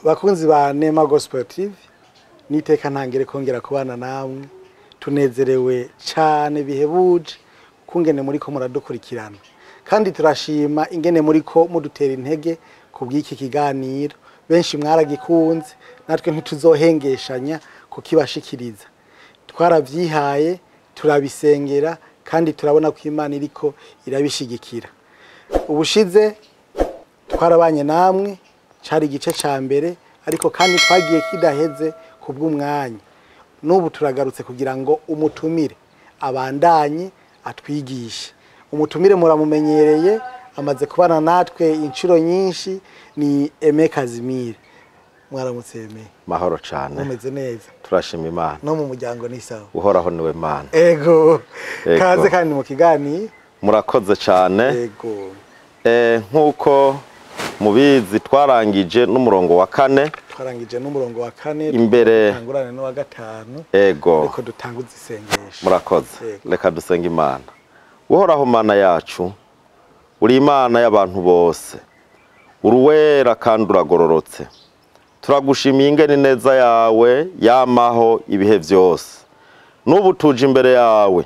Bakunzi ba Nema Gospel TV, niteka ntangere kongera kubana namwe. Tunezerewe cyane bihebuje kungene muri ko muradukurikirana, kandi turashima ingene muri ko mudutera intege ku bw'iki kiganiro. Benshi mwaragikunze, natwe ntituzohengeshanya kukibashikiriza. Twaravyihaye, turabisengera, kandi turabona ko Imana iriko irabishigikira. Ubushize twarabanye namwe, cari igice ca mbere, ariko kandi twagiye kidaheze kubw'umwanya. N'ubu turagarutse kugira ngo umutumire abandanye atwigishe. Umutumire muramumenyereye, amaze kubana natwe inshuro nyinshi, ni Aime Kazimire. Mwaramutse Aime? Mahoro cyane. Mumeze neza? Turashima Imana. No mu muryango ni sawa? Uhoraho niwe Mana. Ego. Kaze kandi mu kiganiro. Murakoze cyane. Ego. Nk'uko mubizi, twarangije n'umurongo wa kane. Twarangije n'umurongo wa kane. Imbere dutangurane n'uwa gatanu. Ego. Ariko dutanguze isengesho. Murakoze. Yego. Reka dusenga Imana. Uhoraho Mana yacu, uri Imana y'abantu bose, uruwera kandi uragororotse. Turagushimiye ingene neza yawe yamaho ibihe byose. N'ubu tuje imbere yawe,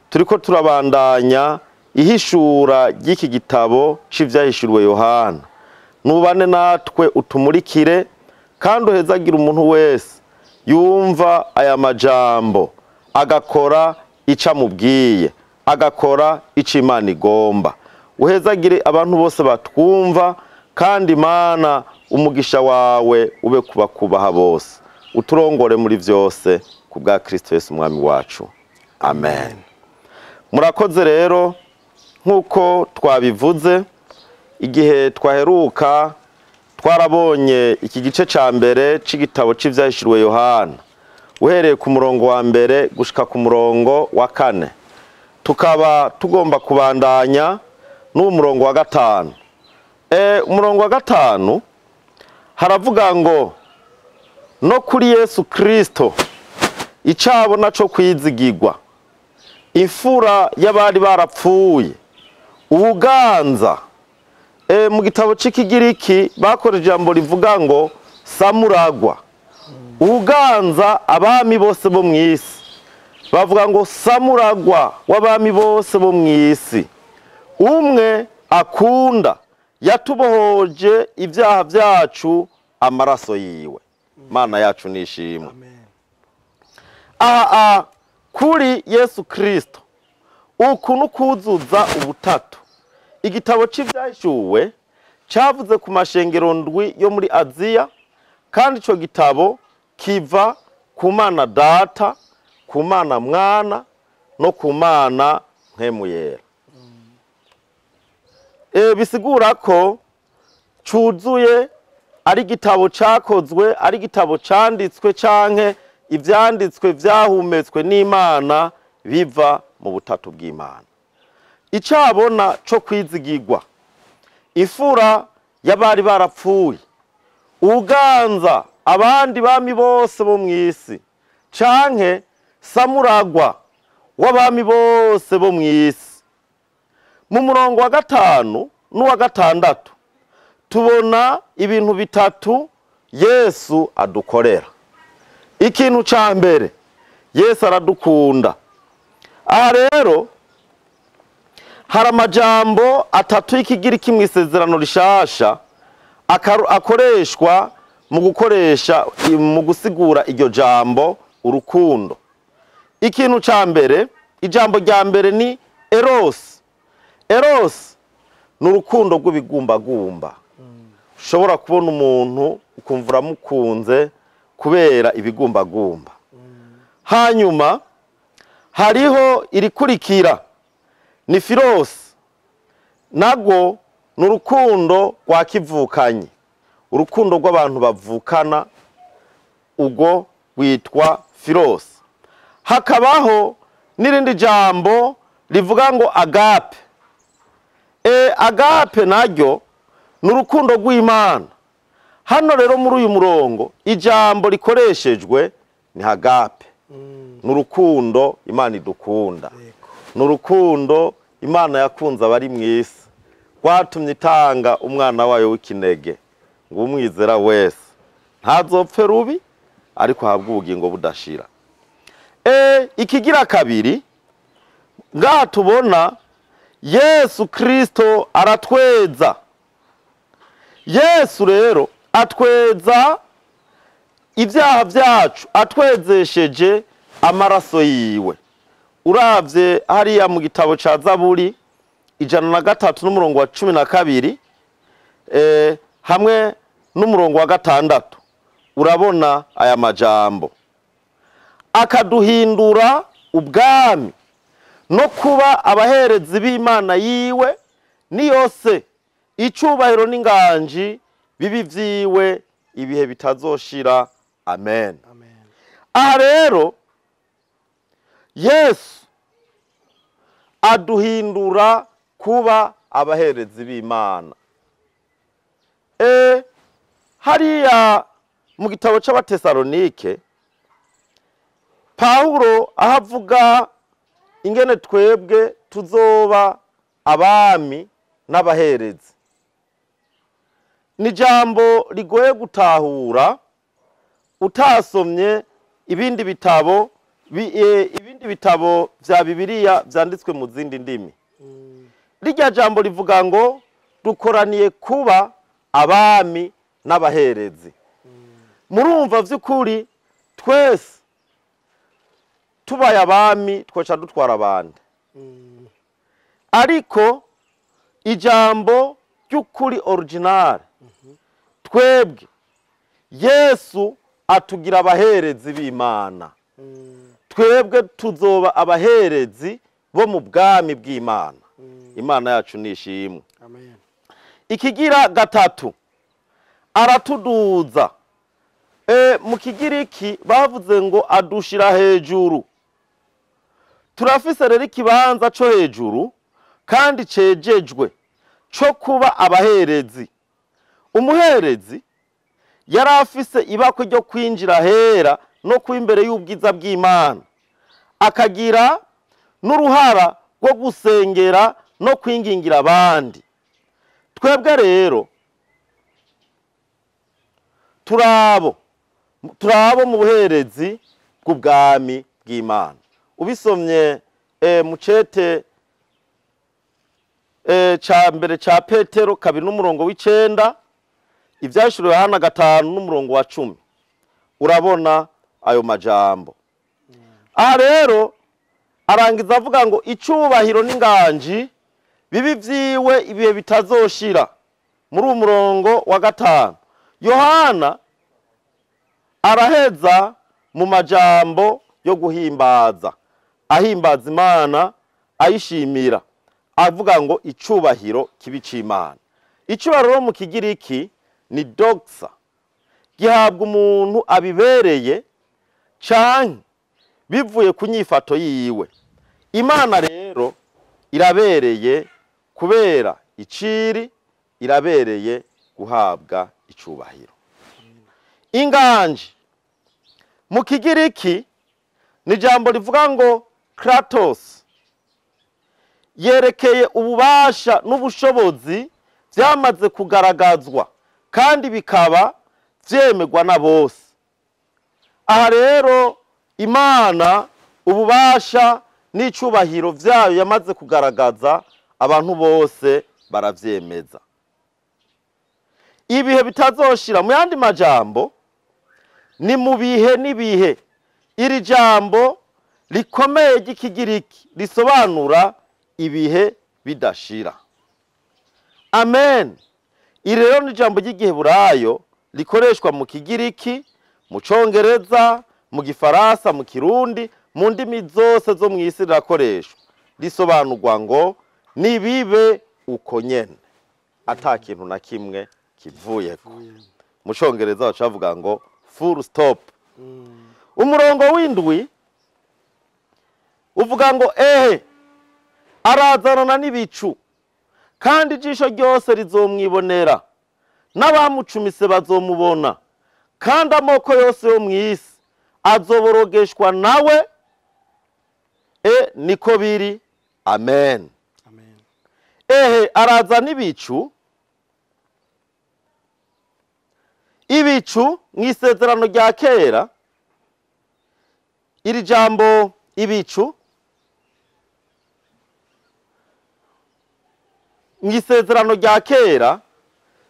turiko turabandanya ihishura ry'iki gitabo c'ivyahishuriwe Yohana. Nubane natwe, utumurikire, kandi uhezagire umuntu wese yumva aya majambo, agakora ico amubwiye, agakora ico Imana igomba. Uhezagire abantu bose batwumva, kandi Imana, umugisha wawe ube kubakubaha bose. Uturongore muri vyose ku bwa Kristo Yesu Umwami wacu, amen. Murakoze. Rero nk'uko twabivuze igihe twaheruka, twarabonye iki gice ca mbere c'igitabo c'ivyahishuriwe Yohana, uhereye ku murongo wa mbere gushika ku murongo wa kane. Tukaba tugomba kubandanya n'uwo murongo wa gatanu. Umurongo wa gatanu haravuga ngo: "No kuri Yesu Kristo, icabona co kwizigirwa, imfura y'abari barapfuye, ubuganza." Mu gitabo c'Ikigiriki bakora ijambo rivuga ngo samuragwa, ubuganza abami bose bo mw'isi. Bavuga ngo samuragwa w'abami bose bo mw'isi, umwe akunda, yatubohoje ibyaha byacu amaraso yiwe. Mana yacu nishimwe. Amen. Aha kuri Yesu Kristo, uku nukuzuza ubutatu. Igitabo c'Ivyahishuwe cavuze ku mashengero ndwi yo muri Aziya, kandi ico gitabo kiva ku Mana Data, ku Mana Mwana no ku Mana Mpwemu Yera. Bisigura ko cuzuye, ari igitabo cakozwe, ari igitabo canditswe canke ivyanditswe vyahumetswe n'Imana, biva mu butatu bw'Imana. Icabona co kwizigirwa, imfura y'abari barapfuye, uganza abandi bami bose bo mw'isi, canke samuragwa w'abami bose bo mw'isi. Mu murongo wa gatanu n'uwa gatandatu tubona ibintu bitatu Yesu adukorera. Ikintu ca mbere, Yesu aradukunda. Aha rero hari amajambo atatu y'Ikigiriki mu Isezerano Rishasha akoreshwa mu gukoresha mu gusigura iryo jambo urukundo. Ikintu ca mbere, ijambo rya mbere ni eros. Eros ni urukundo rw'ibigumbagumba. Ushobora kubona umuntu ukumva uramukunze kubera ibigumbagumba. Hanyuma hariho irikurikira, ni philos. Nagwo ni urukundo rwa kivukanye, urukundo rw'abantu bavukana, ubwo rwitwa philos. Hakabaho n'irindi jambo rivuga ngo agape. Agape naryo ni urukundo rw'Imana. Hano rero muri uyu murongo ijambo rikoreshejwe ni agape, ni urukundo Imana idukunda, ni urukundo Imana yakunze abari mu isi, rwatumye itanga umwana wayo w'ikinege ngo umwizera wese ntazopfe rubi, ariko ahabwe ubugingo budashira. Ikigira kabiri ngaha tubona Yesu Kristo aratweza. Yesu rero atweza ibyaha byacu atwezesheje amaraso yiwe. Uravye hariya mu gitabo ca Zaburi 103 n'umurongo wa 12 hamwe n'umurongo wa 6 urabona aya majambo: akaduhindura ubwami no kuba abaherezi b'Imana yiwe, ni yose icubahiro n'inganji bibi vyiwe ibihe bitazoshira. Amen. Amen. Aha rero Yesu aduhindura kuba abaherezi b'Imana. Hariya mu gitabo c'Abatesalonike Paulo ahavuga ingene twebwe tuzoba abami n'abaherezi. Ni jambo rigoye gutahura utasomye ibindi bitabo ibindi bitabo vya Bibiliya vyanditswe mu zindi ndimi. Rirya jambo rivuga ngo dukoraniye kuba abami n'abaherezi. Murumva vy'ukuri twese tubaye abami twoca dutwara abandi. Ariko ijambo ry'ukuri original, twebwe Yesu atugira abaherezi b'Imana. Twebwe tuzoba abaherezi bo mu bwami bw'Imana. Imana yacu nishimwe. Amen. Ikigira gatatu aratuduza. Mu Kigiriki bavuze ngo adushira hejuru. Turafise rero ikibanza co hejuru kandi cejejwe co kuba abaherezi. Umuherezi yari afise ibakwe ryo kwinjira hera no kuba imbere y'ubwiza bw'Imana, akagira n'uruhara rwo gusengera no kwingingira abandi. Twebwe rero turabo mu buherezi bw'ubwami bw'Imana. Ubisomye mu cete ca mbere ca Petero 2 n'umurongo w'9, Ivyahishuriwe Yohana 5 n'umurongo wa 10, urabona ayo majambo. Aha rero arangiza avuga ngo icubahiro n'inganji bibi vyiwe ibihe bitazoshira. Muri uwo murongo wa 5 Yohana araheza mu majambo yo guhimbaza, ahimbaza Imana ayishimira, avuga ngo icubahiro kibi c'Imana. Icubahiro mu Kigiriki ni doxa, gihabwa umuntu abibereye canke bivuye ku nyifato yiwe. Imana rero irabereye kubera iciri, irabereye guhabwa icubahiro. Inganji mu Kigiriki ni jambo rivuga ngo kratos, yerekeye ububasha n'ubushobozi byamaze kugaragazwa kandi bikaba vyemerwa na bose. Aha rero Imana ububasha n'icubahiro vyayo yamaze kugaragaza, abantu bose baravyemeza. Ibihe bitazoshira, mu yandi majambo ni mu bihe n'ibihe. Iri jambo rikomeye ry'Ikigiriki risobanura ibihe bidashira. Amen. Iri rero ni jambo ry'Igiheburayo rikoreshwa mu Kigiriki, mu Congereza, mu Gifaransa, mu Kirundi, mu ndimi zose zo mw'isi rirakoreshwa. Risobanurwa ngo nibibe uko nyene, ata kintu na kimwe kivuyeko. Mu Congereza bacavuga ngo full stop. Umurongo w'indwi uvuga ngo ehe arazanana n'ibicu, kandi ijisho ryose rizomwibonera, n'abamucumise bazomubona, kandi amoko yose yo mw'isi azoborogeshwa nawe. Niko biri. Amen. Amen. Ehe araza n'ibicu, ibicu Ibicu mu isezerano rya kera, iri jambo ibicu mu isezerano rya kera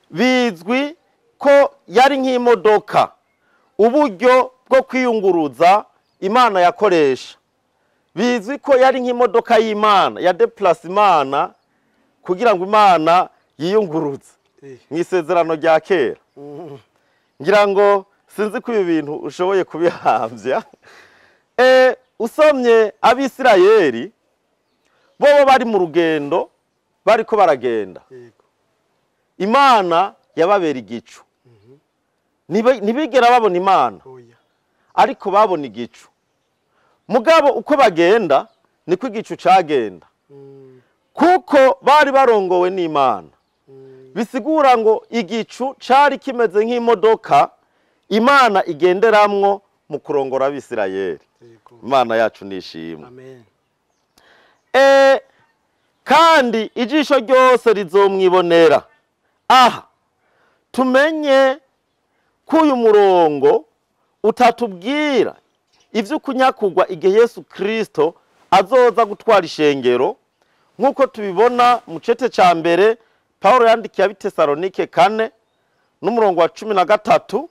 bizwi ko yari nk'imodoka, uburyo bwo kwiyunguruza Imana yakoresha. Bizwi ko yari nk'imodoka y'Imana ya deplace Imana kugira ngo Imana yiyunguruze mu isezerano rya kera. Ngira ngo sinzi ko ibi bintu ushoboye kubihambya. Usomye Abisirayeli bobo bari mu rugendo, bariko baragenda, Imana yababera igicu. Ntibigera babona Imana, ariko babona igicu. Mugabo uko bagenda niko igicu cagenda, kuko bari barongowe n'Imana. Bisigura ngo igicu cari kimeze nk'imodoka Imana igenderamwo mu kurongora Abisirayeli. Imana yacu nishimwe. Amen. Kandi ijisho ryose rizomwibonera. Aha tumenye ko uyu murongo utatubwira ivyo kunyakugwa igihe Yesu Kristo azoza gutwara ishengero, nk'uko tubibona mu cete ca mbere Paulo yandikiye ab'i Tesalonike 4 n'umurongo wa 13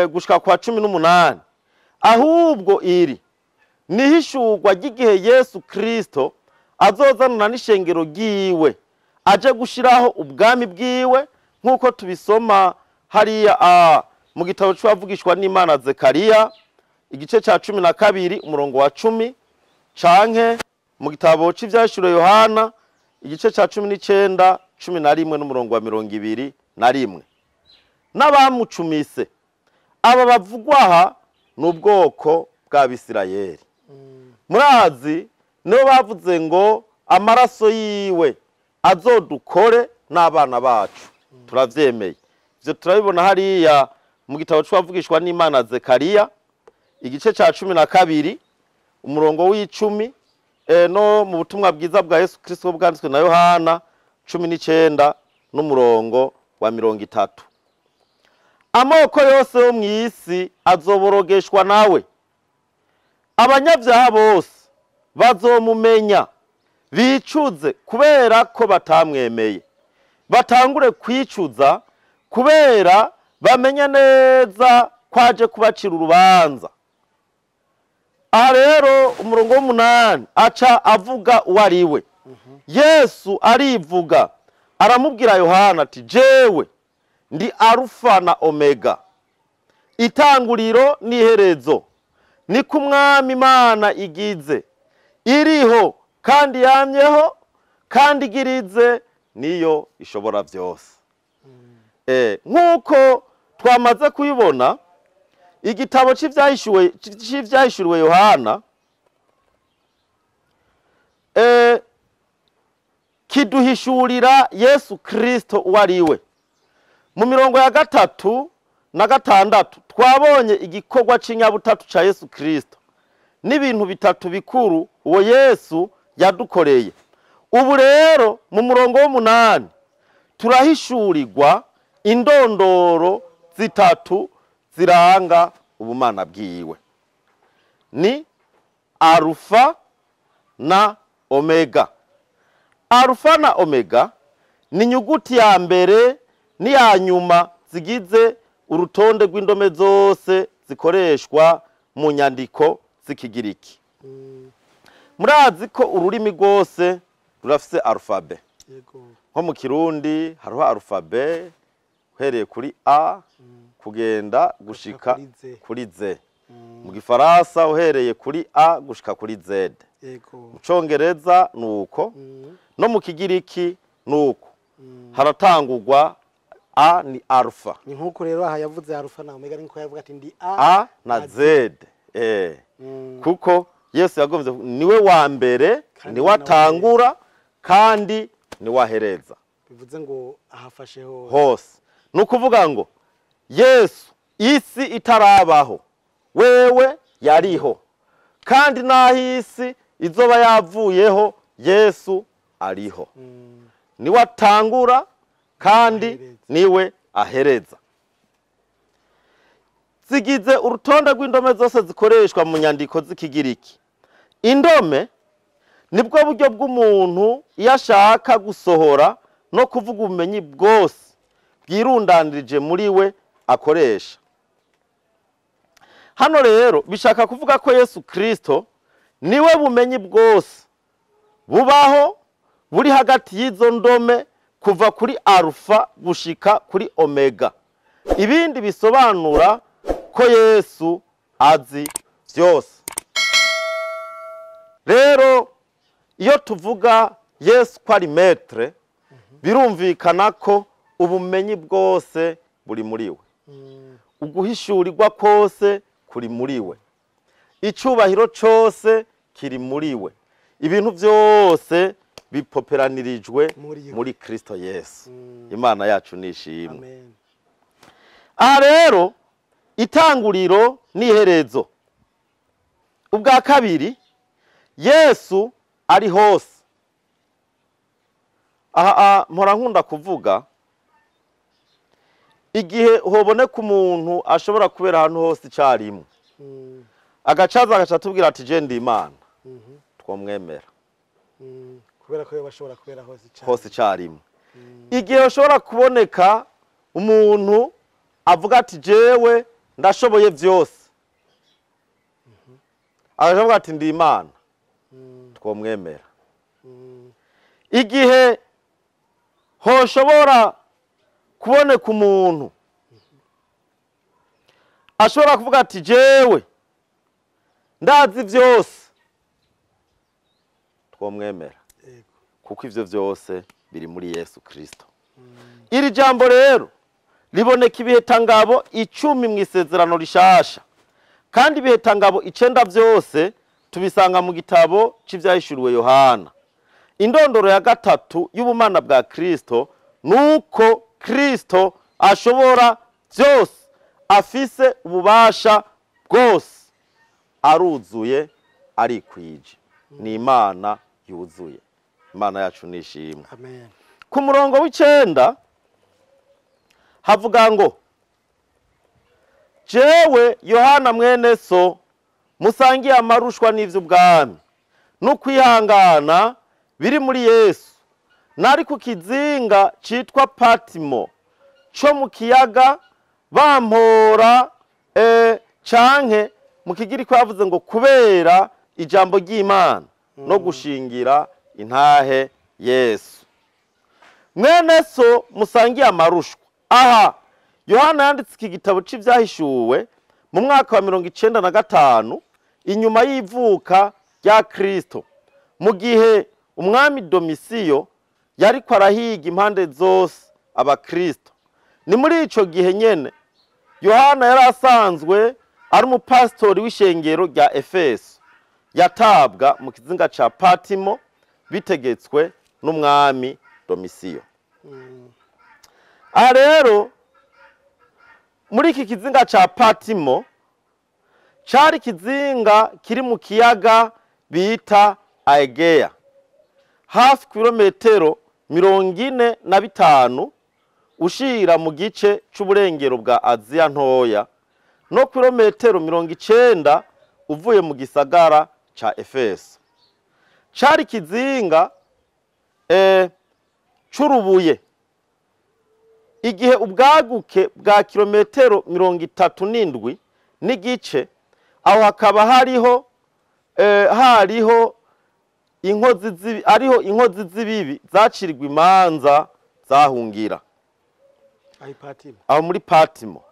gushika kwa 18. Ahubwo iri nihishurwa ry'igihe Yesu Kristo azozanana n'ishengero ryiwe aje gushiraho ubwami bwiwe, nk'uko tubisoma hariya mu gitabo c'uwavugishwa n'Imana Zekariya igice ca 12 umurongo wa 10, canke mu gitabo c'Ivyahishuriwe Yohana igice ca 19 11 n'umurongo wa 21. N'abamucumise aba bavugwaha n'ubwoko bw'Abisirayeli. Murazi nibo bavuze ngo amaraso yiwe azodukore n'abana bacu. Turavyemeye ivyo, turabibona hariya mu gitabo c'uwavugishwa n'Imana Zekariya igice ca 12 umurongo w'icumi, no mu butumwa bwiza bwa Yesu Kristo bwanditswe na Yohana 19 n'umurongo wa 30. Amoko yose yo mw'isi azoborogeshwa nawe, abanyabyaha bose bazomumenya bicuze kubera ko batamwemeye, batangure kwicuza kubera bamenye neza kwaje kubacira urubanza. Aha rero umurongo w'umunani aca avuga uwo ari we. Yesu arivuga aramubwira Yohana ati jewe ndi Arufa na Omega, itanguriro n'iherezo, niko Umwami Imana igize, iriho kandi yamyeho kandi igirize, niyo ishobora byose. Nk'uko twamaze kubibona, igitabo c'Ivyahishuriwe Yohana kiduhishurira Yesu Kristo uwo ari we. Mu mirongo ya 3 na 6 twabonye igikorwa c'inyabutatu ca Yesu Kristo n'ibintu bitatu bikuru uwo Yesu yadukoreye. Ubu rero mu murongo w'umunani turahishurirwa indondoro zitatu ziranga ubumana bwiwe, ni Arufa na Omega. Arufa na Omega ni nyuguti ya mbere n'iya nyuma zigize urutonde rw'indome zose zikoreshwa mu nyandiko z'Ikigiriki. Murazi ko ururimi rwose rurafise alphabet. Nko mu Kirundi hariho alphabet uhereye kuri A kugenda gushika kuri Z. Mu Gifaransa uhereye kuri A gushika kuri Z. Mu Congereza nuko, no mu Kigiriki nuko. Haratangurwa A ni alpha. Ni nkuko rero aha yavuze Arufa na Omega, niko yavuga ati ndi A na Z. Kuko Yesu yagombye niwe wa mbere, niwe atangura kandi niwe ahereza. Bivuze ngo ahafashe hose. Nukuvuga ngo Yesu isi itarabaho wewe yariho, kandi naho isi izoba yavuyeho Yesu ariho. Niwe atangura kandi niwe ahereza. Zigize urutonde rw'indome zose zikoreshwa mu nyandiko z'ikigiriki. Indome nibwo buryo bw'umuntu iyo ashaka gusohora no kuvuga ubumenyi bwose bwirundanirije muri we akoresha. Hano rero bishaka kuvuga ko Yesu Kristo niwe bumenyi bwose bubaho buri hagati y'izo ndome kuva kuri arufa gushika kuri omega. Ibindi bisobanura ko Yesu azi byose. Rero iyo tuvuga Yesu ko ari maître, birumvikana ko ubumenyi bwose buri muri we, uguhishurirwa kose kuri muri we, icubahiro cose kiri muri we, ibintu byose bipoperanirijwe muri Kristo Yesu. Imana yacu nishimwe. Amen. Aha rero itanguriro n'iherezo. Ubwa kabiri, Yesu ari hose. Aha mpora nkunda kuvuga, igihe hoboneka umuntu ashobora kubera ahantu hose icyarimwe, agacaza agaca tubwira ati je ndi Imana, twomwemera. Kubera ko bashobora kubera hose icyarimwe. Igihe ushobora kuboneka umuntu avuga ati jewe ndashoboye byose, agaca ati ndi Imana, twomwemera. Igihe hoshobora kuboneka umuntu ashobora kuvuga ati jewe ndazi byose, twomwemera, kuko ivyo byose biri muri Yesu Kristo. Iri jambo rero liboneka ibihetangabo 10 mu isezerano rishasha, kandi ibihetangabo 9 byose tubisanga mu gitabo c'Ivyahishuriwe Yohana. Indondoro ya gatatu y'ubumana bwa Kristo nuko Kristo ashobora byose, afise ububasha bwose, aruzuye, arikwije. Ni Imana yuzuye. Imana yacu nishimwe. Amen. Ku murongo w'icenda havuga ngo jewe Yohana mwene so musangiye amarushwa n'ivy'ubwami no kwihangana biri muri Yesu, nari ku kizinga citwa Patimo co mu kiyaga bampora canke mu kigiriki bavuze ngo kubera ijambo ry'Imana no gushingira intahe Yesu. Mwene so musangiye amarushwa. Aha Yohana yanditse iki gitabo c'Ivyahishuwe mu mwaka wa 95 inyuma y'ivuka rya Kristo, mu gihe umwami Domisiyo yariko arahiga impande zose abakristo. Ni muri ico gihe nyene Yohana yari asanzwe ari umupastori w'ishengero rya Efeso, yatabwa mu kizinga ca Patimo bitegetswe n'umwami Domisiyo. Aha rero muri iki kizinga ca Patimo cari kizinga kiri mu kiyaga bita Aegea, hafi kilometero 45 ushira mu gice c'uburengero bwa Aziya ntoya, no kilometero 90 uvuye mu gisagara ca Efeso. Cari kizinga curubuye, igihe ubwaguke bwa kilometero 37 n'igice. Aho hakaba hariho inkozi z'ibibi zacirirwa imanza zahungira aho muri Patimo.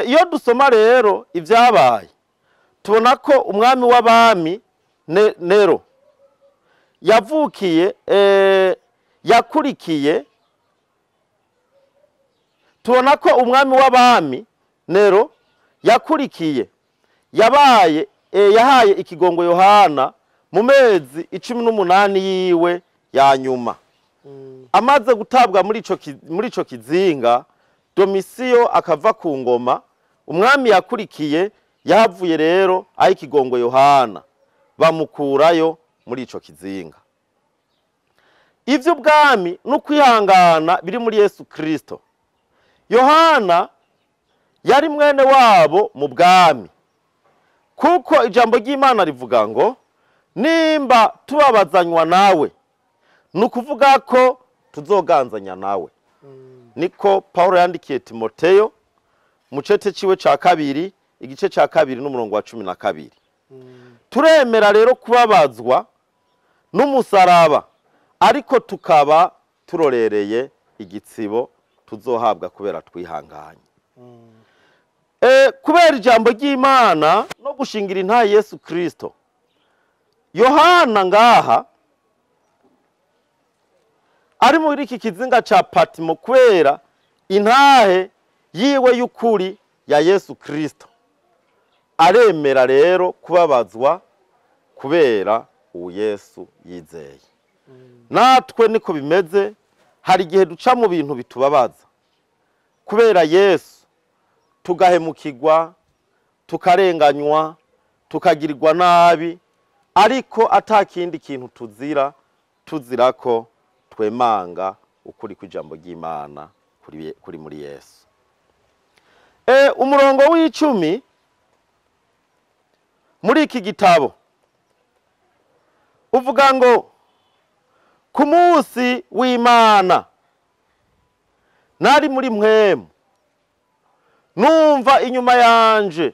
Iyo dusoma rero ivyabaye, tubona ko umwami w'abami Nero yavukiye yakurikiye. Tubona ko umwami w'abami Nero yakurikiye yabaye yahaye ikigongo Yohana mu mezi 18 yiwe ya nyuma. Amaze gutabwa muri ico kizinga, Domisiyo akava ku ngoma, umwami yakurikiye yahavuye rero aho ikigongo Yohana bamukurayo muri ico kizinga. Ivy'ubwami no kwihangana biri muri Yesu Kristo. Yohana Yari mwene wabo mu bwami, kuko ijambo ry'Imana rivuga ngo nimba tubabazanywa nawe ni ukuvuga ko tuzoganzanya nawe. Niko Paulo yandikiye Timoteyo mu cete ciwe ca 2 igice ca 2 n'umurongo wa 12. Turemera rero kubabazwa n'umusaraba, ariko tukaba turorereye igitsibo tuzohabwa kubera twihanganye. Kubera ijambo ry'Imana no gushingira intahe Yesu Kristo. Yohana ngaha ari muri iki kizinga ca Patimo kubera intahe yiwe y'ukuri ya Yesu Kristo, aremera rero kubabazwa kubera uwo Yesu yizeye. Natwe niko bimeze, hari igihe duca mu bintu bitubabaza kubera Yesu, tugahemukirwa, tukarenganywa, tukagirirwa nabi, ariko atakindi kintu tuzira, tuzira ko twemanga ukuri kw'ijambo ry'Imana kuri muri Yesu. Umurongo w'icumi muri iki gitabo uvuga ngo ku munsi w'Imana nari muri mwemu, numva inyuma yanje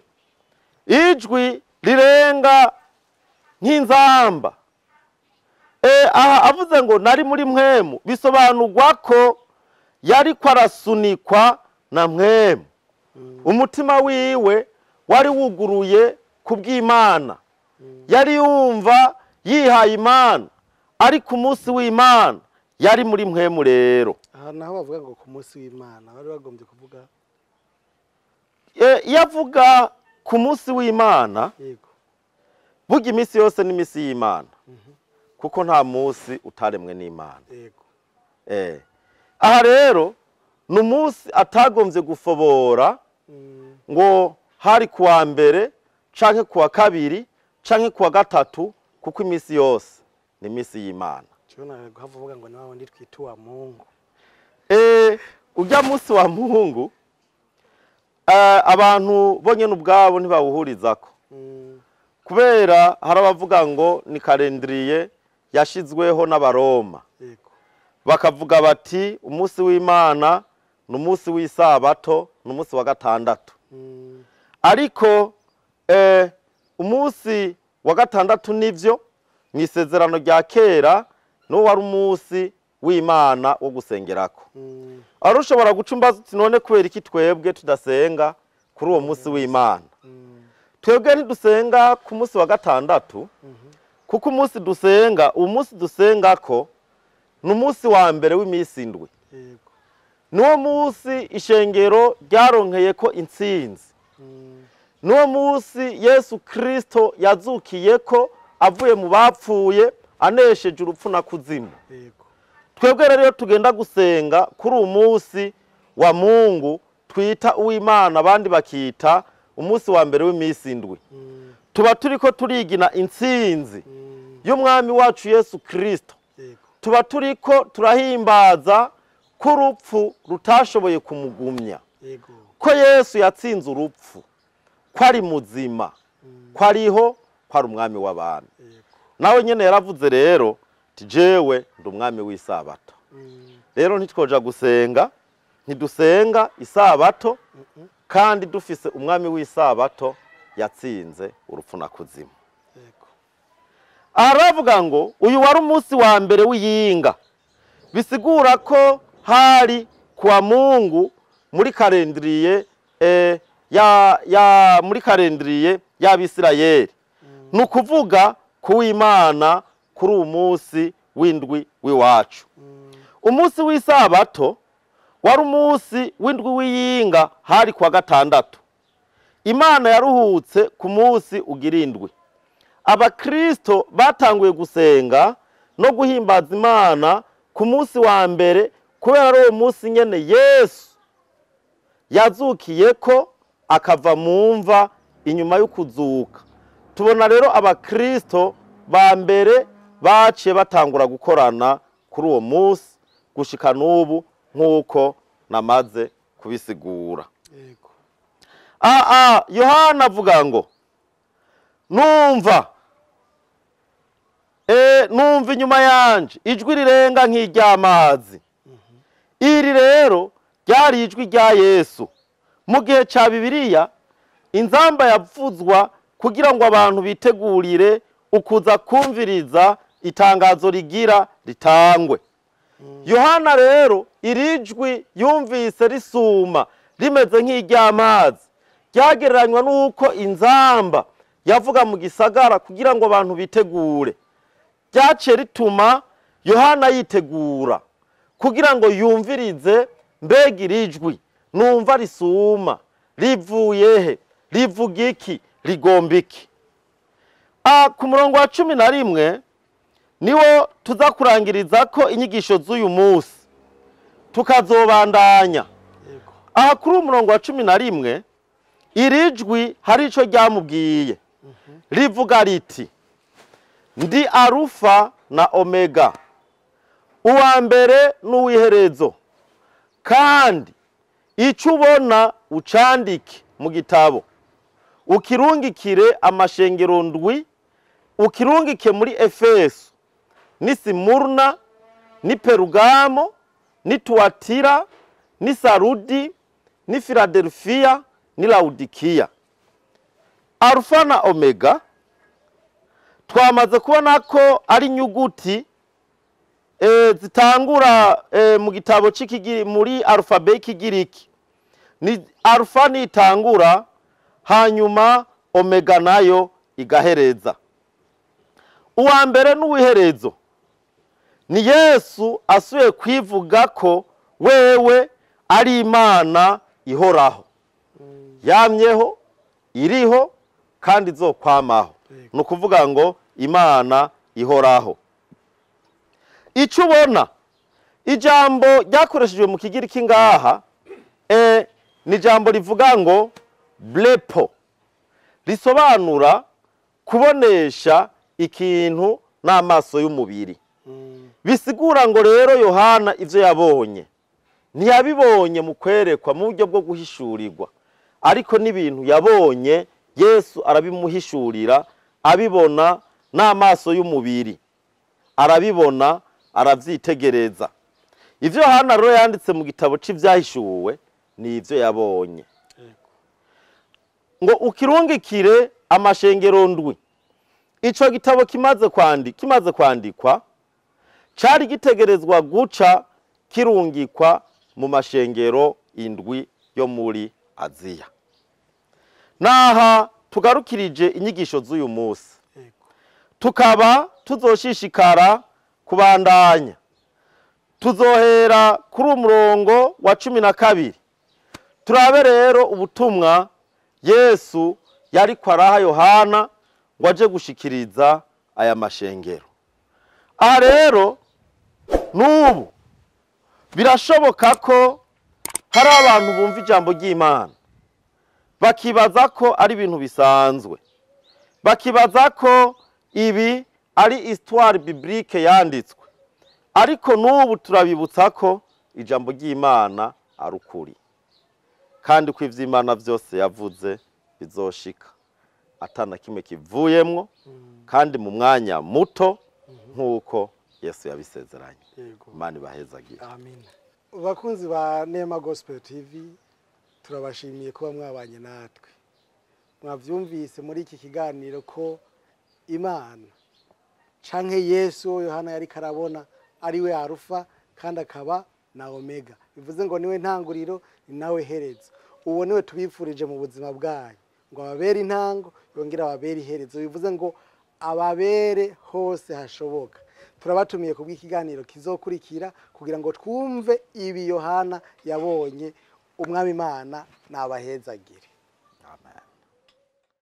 ijwi rirenga nk'inzamba. Aha avuze ngo nari muri mwemu, bisobanurwa ko yari kwarasunikwa na mwemu. Umutima wiwe wari wuguruye kubw'Imana, yari yumva yihaye Imana, ariko umunsi w'Imana yari muri mwemu. Rero aha naho bavuga ngo ku munsi w'Imana bari bagombye kuvuga, iyo avuga ku munsi w'Imana, burya iminsi yose n'imisi y'Imana, kuko nta munsi utaremwe n'Imana. Aha rero ni umunsi atagombye gufobora ngo hari kuwa mbere canke kuwa kabiri canke kuwa gatatu, kuko iminsi yose ni iminsi y'Imana. Ujya munsi wa Mungu abantu bonyene ubwabo ntibawuhurizako, kubera hari abavuga ngo ni kalendriye yashizweho n'Abaroma, bakavuga bati umunsi w'Imana ni umunsi w'isabato, ni umunsi wa gatandatu. Ariko umunsi wa gatandatu nivyo mu isezerano rya kera no wari umunsi w'Imana wo gusengerako. Ari ushobora guca umbaza uti none kubera iki twebwe tudasenga kuri uwo munsi w'Imana? Twebwe ntidusenga ku munsi wa gatandatu, kuko umunsi dusenga, umunsi dusengako ni umunsi wa mbere w'iminsi indwi. Niwo munsi ishengero ryaronkeye ko intsinzi. Niwo munsi Yesu Kristo yazukiye ko avuye mu bapfuye anesheje urupfu na kuzimu. Twebwe rero tugenda gusenga kuri uwo munsi wa Mungu twita uw'Imana, abandi bakita umunsi wa mbere w'iminsi indwi. Tuba turiko turigina intsinzi y'umwami wacu Yesu Kristo. Tuba turiko turahimbaza ko urupfu rutashoboye kumugumya, ko Yesu yatsinze urupfu, ko ari muzima, ko ariho, ko ari umwami w'abantu. Nawe nyene yaravuze rero ati jewe ndi umwami w'isabato. Rero ntitwoja gusenga, ntidusenga isabato kandi dufise umwami w'isabato yatsinze urupfu na kuzimu. Aravuga ngo uyu wari umunsi wa mbere w'iyinga, bisigura ko hari kuwa Mungu muri kalendriye ya muri kalendriye y'Abisirayeli. Ni ukuvuga kuw'Imana kuri uwo munsi w'indwi w'iwacu. Umunsi w'isabato wari umunsi w'indwi w'iyinga, hari kuwa gatandatu. Imana yaruhutse ku munsi ugira indwi. Abakristo batanguye gusenga no guhimbaza Imana ku munsi wa mbere, kubera ari uwo munsi nyene Yesu yazukiye ko akava mu mva inyuma y'ukuzuka. Tubona rero abakristo ba mbere baciye batangura gukorana kuri uwo munsi gushika n'ubu, nk'uko namaze kubisigura. Yohana avuga ngo numva inyuma yanje ijwi rirenga nk'iry'amazi. Iri rero ryari ijwi rya Yesu. Mu gihe ca Bibiliya inzamba yavuzwa kugira ngo abantu bitegurire ukuza kumviriza itangazo rigira ritangwe. Yohana rero iri jwi yumvise risuma rimeze nk'iry'amazi, ryagereranywa n'uko inzamba yavuga mu gisagara kugira ngo abantu bitegure. Ryaciye rituma Yohana yitegura kugira ngo yumvirize, mbega iri jwi numva risuma rivuye he, rivuga iki, rigomba iki? Ku murongo wa 11 niwo tuza kurangiriza ko inyigisho z'uyu munsi, tukazobandanya. Aha kuri umurongo wa 11 iri jwi hari ico ryamubwiye, rivuga riti: ndi Arufa na Omega, uwa mbere n'uwiherezo, kandi icyo ubona ucandike mu gitabo, ukirungikire amashengero ndwi, ukirungike muri Efeso, ni Simurna, ni Perugamo, ni Tuatira, ni Sarudi, ni Filadelfiya, ni Laodikiya. Arufa na Omega twamaze kubona ko ari inyuguti zitangura mu gitabo c'ikigiri, muri alfabe y'ikigiriki. Ni arufa nitangura, hanyuma omega nayo igahereza. Uwa mbere n'uwiherezo ni Yesu asuye kwivuga ko wewe ari Imana ihoraho, yamyeho, iriho, kandi izokwamaho. Ni ukuvuga ngo Imana ihoraho. Icyo ubona, ijambo ryakoreshejwe mu kigiriki ngaha ni ijambo rivuga ngo blepo, risobanura kubonesha ikintu n'amaso y'umubiri. Bisigura ngo rero Yohana ivyo yabonye ntiyabibonye mu kwerekwa mu buryo bwo guhishurirwa, ariko n'ibintu yabonye Yesu arabimuhishurira, abibona n'amaso y'umubiri, arabibona, aravyitegereza. Ivyo Yohana rero yanditse mu gitabo c'ivyahishuwe ni ivyo yabonye. Ngo ukirungikire amashengero ndwi. Ico gitabo kimaze kwandikwa cari gitegerezwa guca kirungikwa mu mashengero indwi yo muri Aziya. Naha tugarukirije inyigisho z'uyu munsi, tukaba tuzoshishikara kubandanya. Tuzohera kuri umurongo wa 12. Turabe rero ubutumwa Yesu yariko araha Yohana ngo aje gushikiriza aya mashengero. Aha rero n'ubu birashoboka ko hari abantu bumva ijambo ry'Imana bakibaza ko ari ibintu bisanzwe, bakibaza ko ibi ari histoire biblique yanditswe, ariko n'ubu turabibutsa ko ijambo ry'Imana ari ukuri, kandi ko ivy'Imana vyose yavuze bizoshika atana kimwe kivuyemwo, kandi mu mwanya muto nk'uko Yesu yabisezeranye. Imana ibahezagire. Amen. Bakunzi ba Neema Gospel TV, turabashimiye kuba mwabanye natwe. Mwavyumvise muri iki kiganiro ko Imana canke Yesu Yohana yari karabona ari we Arufa kandi akaba na Omega, bivuze ngo niwe ntanguriro ni nawe herezo. Uwo niwe tubifurije mu buzima bwanyu, ngo ababere intango yongera ababere iherezo, bivuze ngo ababere hose hashoboka. Turabatumiye kubw'ikiganiro kizokurikira kugira ngo twumve ibi Yohana yabonye. Umwami Imana nabahezagire.